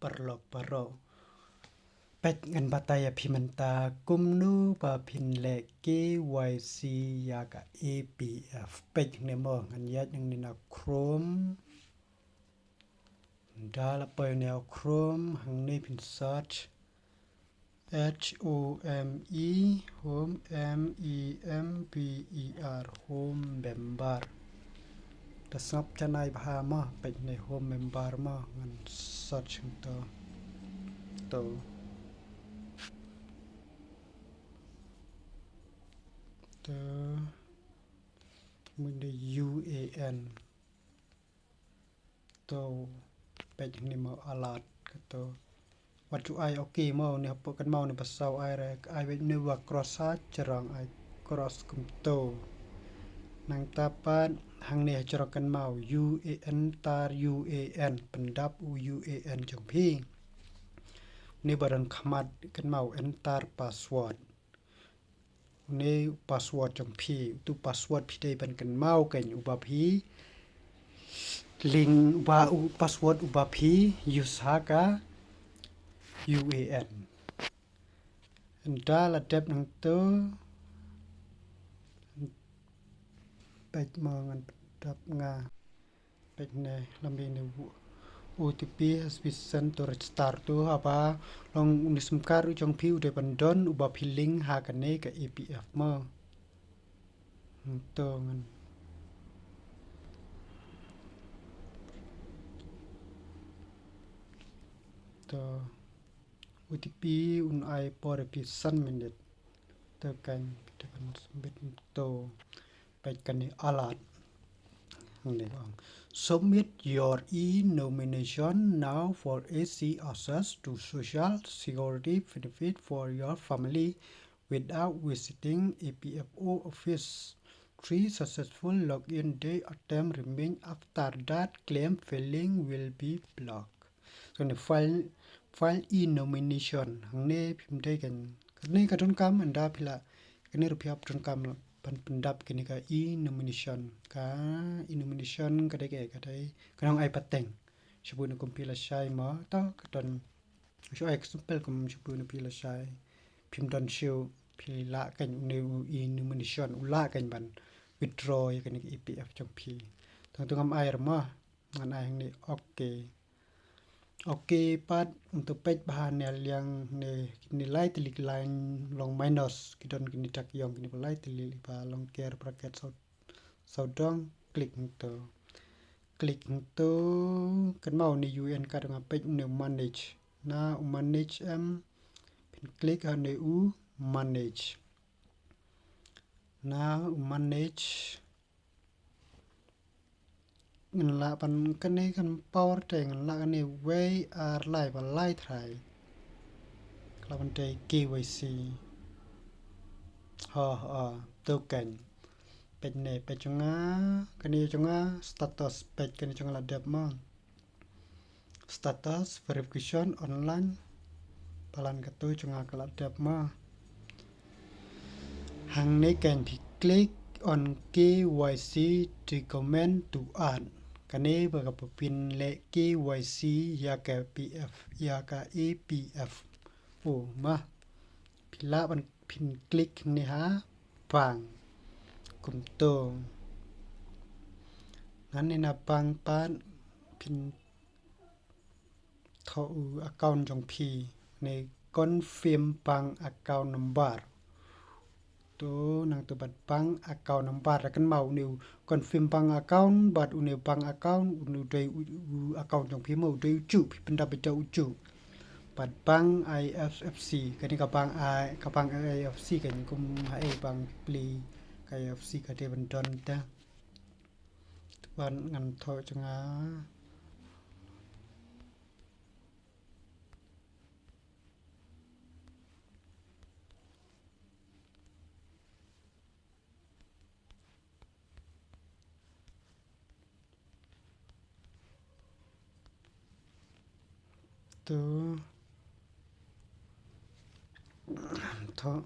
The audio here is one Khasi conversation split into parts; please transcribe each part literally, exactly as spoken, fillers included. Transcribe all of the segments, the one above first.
Paralok baroh. Peit ngan batai ïa phi mynta kumno ba phin leh K Y C ïa ka A P F. Peit hangne mo, ngan ïaid hangne na Chrome. Ynda la poi na Chrome, hangne phin search H O M E, Home, M E M B E R, Home Member. Te sngap janai bha mo, peit ne Home Member mo, ngan search hangto. To. To. Mynta U A N. To, peit hangne mo alert kato. Wat ju ai okay mo, ne hapoh kynmaw ne ba saw ai re, ai beit ne ba cross ha jrong, ai cross kumto. Nangta pat hangne ha jrong kynmaw U A N, tar U A N, pyndap u U A N jong phi. Ne ba don khmat kynmaw enter password. Une u password jong phi, utu password phi dei ban kynmaw kein uba phi link, uba u password uba phi use ha ka U A N. Ynda la dep nangto, peit mo ngan dep nga. Peit ne, lymne une u O T P has been sent to register, to haba long une sim card u jong phi u dei ban don uba phi link ha kane ka A P F mo. Hmm, to ngan. To O T P un ai por ïa phi san minit. To kan phi dei ban submit to. Peit kane alert. Hangne ong, submit your e-nomination now for easy access to social security benefit for your family without visiting A P F O office. Three successful login day attempt remain. After that, claim filing will be blocked. So ne file, file e-nomination. Hangne phim dei kan. Kane ka donkam ynda phi la. Kane ruh phi hap donkam ban pyndap kane ka e-nomination. Ka e-nomination ka dei ka, ka dei ka nong ai pateng. Shabu ne kum phi la shai mo, to ka don. Shu ai example kum shabu ne phi la shai. Phim don shu phi lah kan une u e-nomination u lah kan ban withdraw ïa kane ka A P F jong phi. Tang tu ngam ai re mo. Ngan ai hangne okay. Okay, pat, um, to peit bha ne liang ne, ne lai tylli ki line long minus, ki don kine dak ïong kine ba lai tylli ba long ker bracket saw, sawdong, click hangto. Click hangto, kynmaw ne U N ka dang peit ne manage. Na u manage em, phin click ha ne u manage. Na u manage. Ngan lah ban kane kan power te ngan lah kane wei ar lai ba lai trai. Ka lah ban te K Y C. Ho, ho, to kan. Peit ne, peit jong nga, kane jong nga, status, peit kane jong nga la dep mo. Status verification online. Palan katu jong nga ka la dep mo. Hangne kan phi click on K Y C document to add. Kane ba ka phin leh K Y C ïa ka P F, ïa ka A P F. Oh, ma. Phi lah ban phin click ne ha bank. Kumto. Ngan ne na bank pat phin thoh u account jong phi ne confirm bank account number. To nangto bad bank account number, kynmaw ne u confirm bank account bad une bank account, une u dei u, u account jong phi mo, u dei u juh, phi pyndap beit da u juh. Bad bank I F S C, kane ka bank I, ka bank I F S C kan kum ha ei bank pli ka I F S C ka dei ban don te. Te ban ngan thoh jong nga. To. To.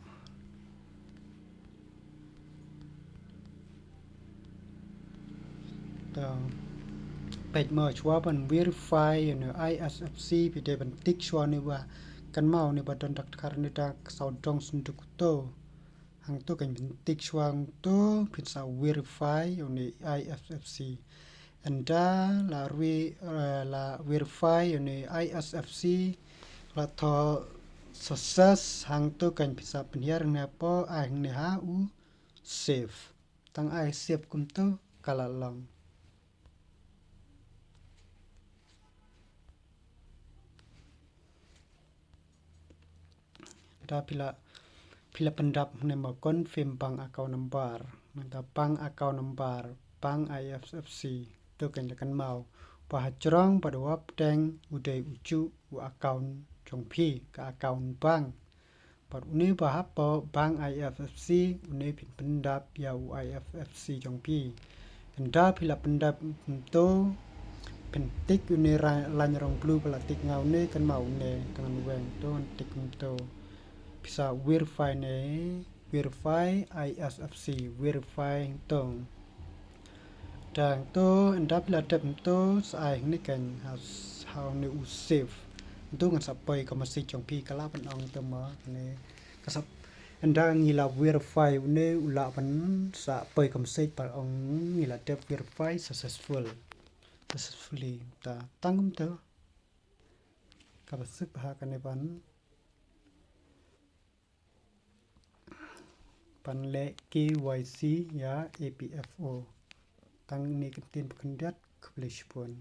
To. Peit mo, shuwa ban verify ïa une u I S F C, phi dei ban tick shuwa une ba, kynmaw, une ba don dkhar ne da sawdong synduk to. Hangto kan phin tick shuwa hangto, phin sa verify ïa une u I S F C. Ynda la re-, eh, la verify ïa une u I S F C, la thoh success, hangto kan phin sa pynhiar hangne hapoh, ai hangne ha u save. Tang ai save kumto ka la long. Ynda phi la, phi la pyndap hangne mo confirm bank account number. Nangta bank account number, bank I F S C. To kan da kynmaw ba ha jrong bad ha bteng u dei u juh u account jong phi, ka account bank. Bad une ba hapoh bank I F S C, une phin pyndap ïa u I F S C jong phi. Ynda phi la pyndap kumto, phin tick une ra-, lain rong blue ba la tick nga une, kynmaw une, tang ngan weng to, tick kumto. Phi sa verify ne, verify I S F C, verify to. Tang to, ynda phi la dep to, sa ai hangne kan ha, ha une u save. To ngan sa poi ka message jong phi, ka lah ban ong to mo ne. Ka sa, ynda ngi la verify une u lah ban sa poi ka message ba ong ngi la dep verify successful. Successfully. Ta tang kumto. Kaba suk ha kane ban, ban leh K Y C ïa E P F O. Tang ine ki ktien ba khyndiat, khublei shibun.